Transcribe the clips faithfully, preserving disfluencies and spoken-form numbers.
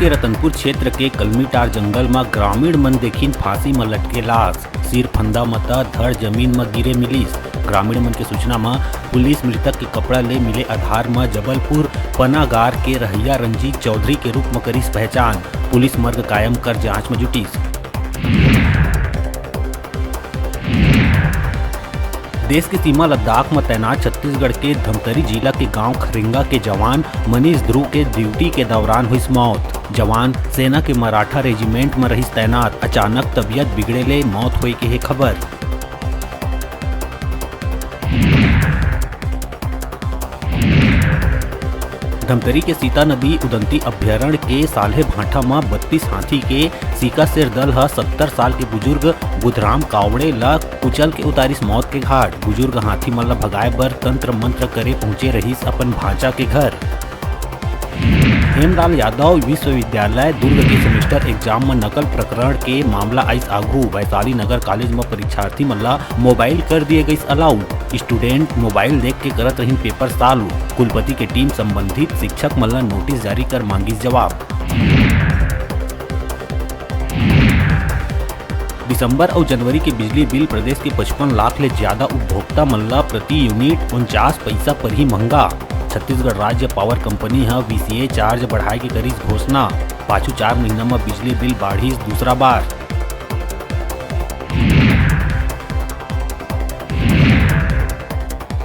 रतनपुर क्षेत्र के कलमीटार जंगल म ग्रामीण मन देखिन फांसी म लटके लाश, सिर फंदा म त धड़ जमीन म गिरे मिलिस। ग्रामीण मन के सूचना म पुलिस मृतक के कपड़ा ले मिले आधार म जबलपुर पनागार के रहइया रंजीत चौधरी के रूप म करिस पहचान। पुलिस मर्ग कायम कर जांच म जुटिस। देश के सीमा लद्दाख म तैनात छत्तीसगढ़ के धमतरी जिला के गांव खरेंगा के जवान मनीष ध्रुव के ड्यूटी के दौरान होइस मौत। जवान सेना के मराठा रेजिमेंट म रहिस तैनात, अचानक तबीयत बिगड़े ले मौत होए के हे खबर। धमतरी के सीता नदी उदंती अभ्यारण्य के साल्हे भाठा म बत्तीस हाथी के सीकासेर दल ह सत्तर साल के बुजुर्ग बुधराम कावड़े ल कुचल के उतारिस मौत के घाट। बुजुर्ग हाथी मन ल भगाए बर तंत्र मंत्र करे पहुंचे रहिस अपन भांचा के घर। हेमलाल यादव विश्वविद्यालय दुर्ग के सेमेस्टर एग्जाम म नकल प्रकरण के मामला आइस आघू। वैशाली नगर कॉलेज म परीक्षार्थी मन ल मोबाइल कर दिए गइस अलाउड। स्टूडेंट मोबाइल देख के करत रहिन पेपर सॉल्व। कुलपति के टीम संबंधित शिक्षक मन ल नोटिस जारी कर मांगिस जवाब। दिसंबर अउ जनवरी के बिजली बिल प्रदेश के पचपन लाख ले ज्यादा उपभोक्ता मन ल प्रति यूनिट उनचास पइसा परही महंगा। छत्तीसगढ़ राज्य पावर कंपनी ह वीसीए चार्ज बढ़ाए के करिस घोषणा। पाछू चार महीना म बिजली बिल बाढ़िस दूसरा बार।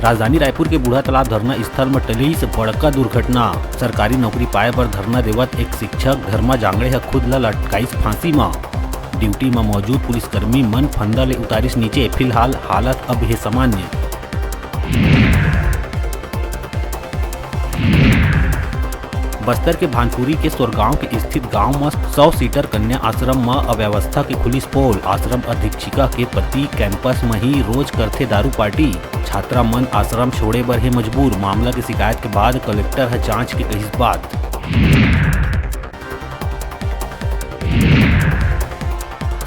राजधानी रायपुर के बूढ़ा तालाब धरना स्थल म टलिस बड़का दुर्घटना। सरकारी नौकरी पाए बर धरना देवत एक शिक्षक धर्मा जांगड़े ह खुद ल लटकाइस फांसी म। ड्यूटी म मौजूद पुलिसकर्मी मन फंदा ले उतारिस नीचे। फिलहाल हालत अब हे सामान्य। बस्तर के भानपुरी के सोरगांव के स्थित गांव म सौ सीटर कन्या आश्रम म अव्यवस्था के खुलिस पोल। आश्रम अधीक्षिका के पति कैंपस म ही रोज करथे दारू पार्टी। छात्रा मन आश्रम छोड़े बर हे मजबूर। मामला के शिकायत के बाद कलेक्टर ह जांच के कहिस बात।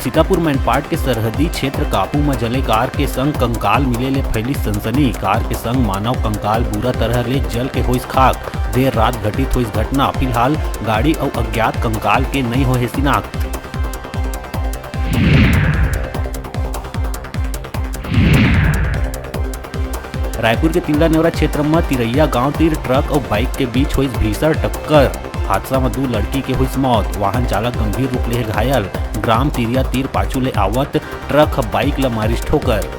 सीतापुर मैनपाट के सरहदी क्षेत्र कापू म जले कार के संग कंकाल मिले ले फैलिस सनसनी। कार के संग मानव कंकाल बुरा तरह ले जल के होइस खाक। देर रात घटित होइस घटना। फिलहाल गाड़ी अउ अज्ञात कंकाल के नइ होए हे शिनाख्त। रायपुर के तिल्दा नेवरा क्षेत्र म तिरैया गांव तीर ट्रक अउ बाइक के बीच होइस भीषण टक्कर। हादसा म दू लड़की के होइस मौत। वाहन चालक गंभीर रूप ले हे घायल। ग्राम तिरिया तीर पाछू ले आवत ट्रक ह बाइक ल मारिस ठोकर।